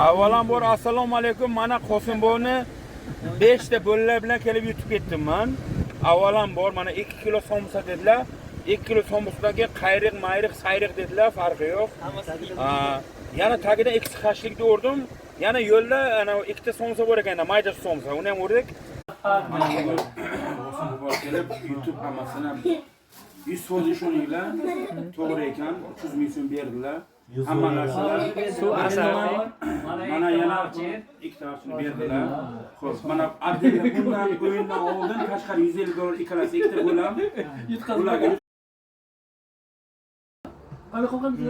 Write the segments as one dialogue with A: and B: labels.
A: Avvalambor assalomu alaykum. Mana Qosimbovni 5 ta bolalar bilan kelib yutib ketdim man. Avvalambor mana 2 kilo somsa dedilar. 2 kilo somsadan qayriq, mayriq, sayriq dedilar, farqi yo'q. Ha, yana tagidan ikkisi xashlikni urdim. Yana yo'lda ana ikkita somsa bor ekan, mayda somsa, uni ham urdik. Mana bugun Qosimbov kelib yutib hammasini 100% ishoninglar, to'g'ri ekan, 300 ming so'm berdilar. Hamma narsalar
B: Suv asal.
A: Mana yana ikkita voucherni berdilar. Xo'p, mana отдельно bundan o'yindan oldin tashqari 150 dollar ikkalasi ikkita bo'lam. Ularga
C: Qani qolganmiz?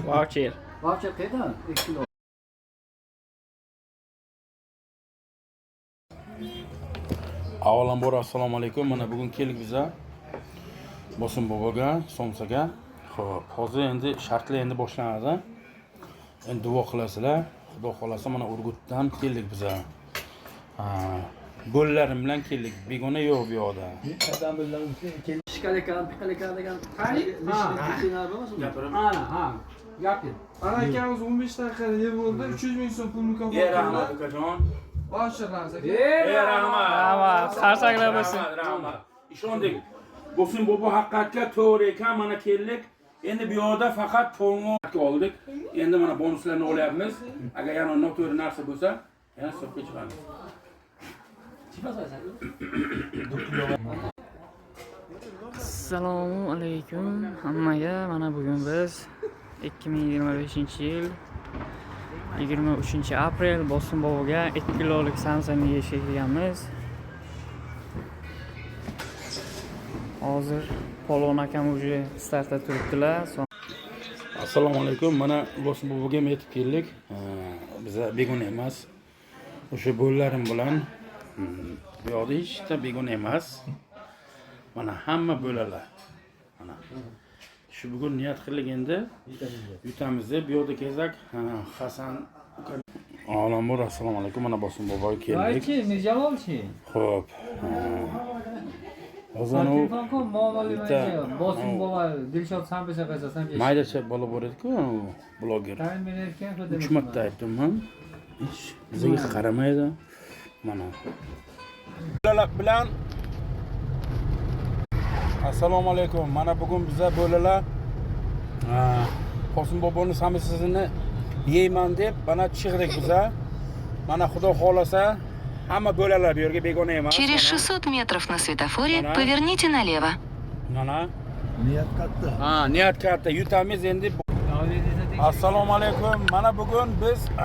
B: Voucher.
C: Voucher qayerdan? 2 kilo.
A: Avvalambor assalomu alaykum. Mana bugun keldik biza Bosim boboga, somsaga. Xo'p, hozir endi shartlar endi boshlanadi. Endi duo qilasizlar. Xudo xolasa mana Urgutdan keldik biza. Ha, bo'lalarim bilan keldik. Begona yo'q bu yoqda.
C: Shikal ekan, piqal ekan degan.
D: Qani?
A: Gapirib.
D: Ana, ha. Gapir.
E: Ana akamiz 15 daqiqada yeb bo'ldi, 300 ming so'm pul mukofoti.
A: Ey rahmat ukajon.
E: Voucherlarimiz aka.
A: Ey rahmat.
B: Rahmat. Qarsaklar bo'lsin.
A: Rahmat, rahmat. Ishondik. Bosim bobo haqiqatga to'g'ri ekan, mana keldik. Endi bu yoqda faqat polvon oldik. Endi mana bonuslarni olyapmiz. Agar yana noto'g'ri narsa bo'lsa, yana hisobga chiqamiz.
B: Assalomu alaykum hammaga. Mana bugun biz 2025-yil 23 aprel Bosim boboga 2 kilolik samsani yeyishga kelganmiz. Hozir polvon akam уже startda turibdilar.
A: Assalomu alaykum. Mana Bosim boboga ham yetib keldik. Biza begona emas. O'sha bo'lalarim bilan bu yoqda hechta begona emas. Mana hamma bo'lalar. Mana shu bugun niyat qildik endi yutamiz deb bu yoqda kelsak, ha, Hasan Olamur assalomu alaykum. Mana Bosim boboga keldik.
D: Aychi, Mirjalolchi.
A: Xo'p. Hozir anavi
D: Telefon qil, muammoli
A: bitta-
D: Bosim bobo Dilshod sambicha qilsa sambicha.
A: maydacha bola bor edi-ku, anavi bloger.
D: Tayin berayotgan xudo.
A: Uch marta aytdim ham. Hech bizga qaramaydi. Mana. Bolalar bilan assalomu alaykum. Mana bugun biza bolalar Qosim boboni samsasini yeyman deb mana chiqdik biza. Mana xudo xolasa hamma bolalar bu yerga begona emas.
F: Через
A: Mana.
F: 600 метров на светофоре
A: Она.
F: Поверните налево.
A: Mana. Niyat katta. Ha, niyat katta. Yutamiz endi. Assalomu alaykum. Mana bugun biz